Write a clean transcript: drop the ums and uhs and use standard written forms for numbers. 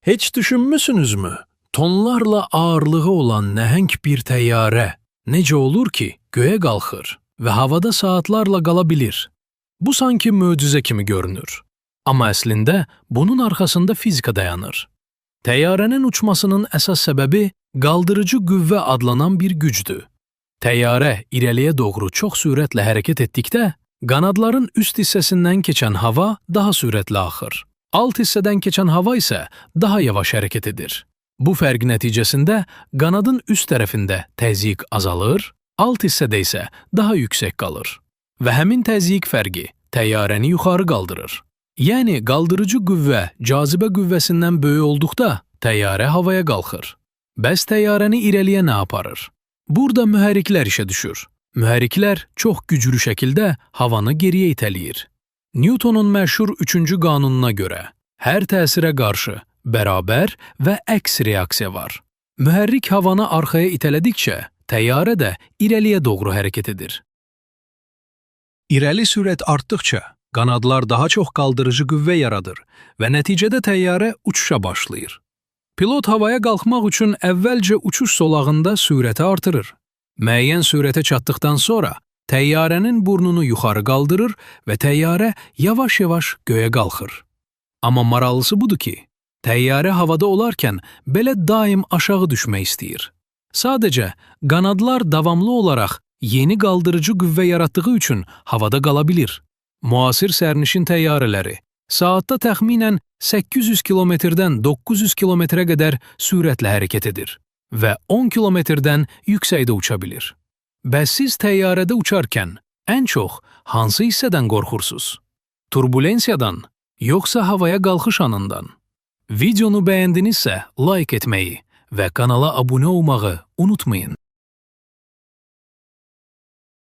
Heç düşünmüsünüzmü? Tonlarla ağırlığı olan nəhəng bir təyyarə necə olur ki, göyə qalxır və havada saatlarla qala bilir? Bu sanki möcüzə kimi görünür. Amma əslində bunun arxasında fizika dayanır. Təyyarənin uçmasının əsas səbəbi qaldırıcı qüvvə adlanan bir gücdür. Təyyarə irəliyə doğru çox sürətlə hərəkət etdikdə, qanadların üst hissəsindən keçən hava daha sürətli axır. Alt hissədən keçən hava isə daha yavaş hərəkət edir. Bu fərq nəticəsində qanadın üst tərəfində təzyiq azalır, alt hissədə isə daha yüksək qalır. Və həmin təzyiq fərqi təyyarəni yuxarı qaldırır. Yəni qaldırıcı qüvvə cazibə qüvvəsindən böyük olduqda təyyarə havaya qalxır. Bəs təyyarəni irəliyə nə aparır? Burada mühərriklər işə düşür. Mühərriklər çox güclü şəkildə havanı geriyə itələyir. Newtonun məşhur üçüncü qanununa görə hər təsirə qarşı bərabər və əks reaksiya var. Mühərrik havanı arxaya itələdikcə təyyarə də irəliyə doğru hərəkət edir. İrəli sürət artdıkça qanadlar daha çox qaldırıcı qüvvə yaradır və nəticədə təyyarə uçuşa başlayır. Pilot havaya qalxmaq üçün əvvəlcə uçuş zolağında sürəti artırır. Müəyyən sürətə çatdıqdan sonra təyyarənin burnunu yuxarı qaldırır və təyyarə yavaş-yavaş göyə qalxır. Amma maraqlısı budur ki, təyyarə havada olarkən belə daim aşağı düşmək istəyir. Sadəcə qanadlar davamlı olaraq yeni qaldırıcı qüvvə yaratdığı üçün havada qala bilir. Müasir sərnişin təyyarələri saatda təxminən 800 kilometrdən 900 kilometrə qədər sürətlə hərəkət edir və 10 kilometrdən yüksəkdə uça bilir. Bəs siz təyyarədə uçarkən ən çox hansı hissədən qorxursunuz? Turbulensiyadan, yoxsa havaya qalxış anından? Videonu bəyəndinizsə like etməyi və kanala abunə olmağı unutmayın.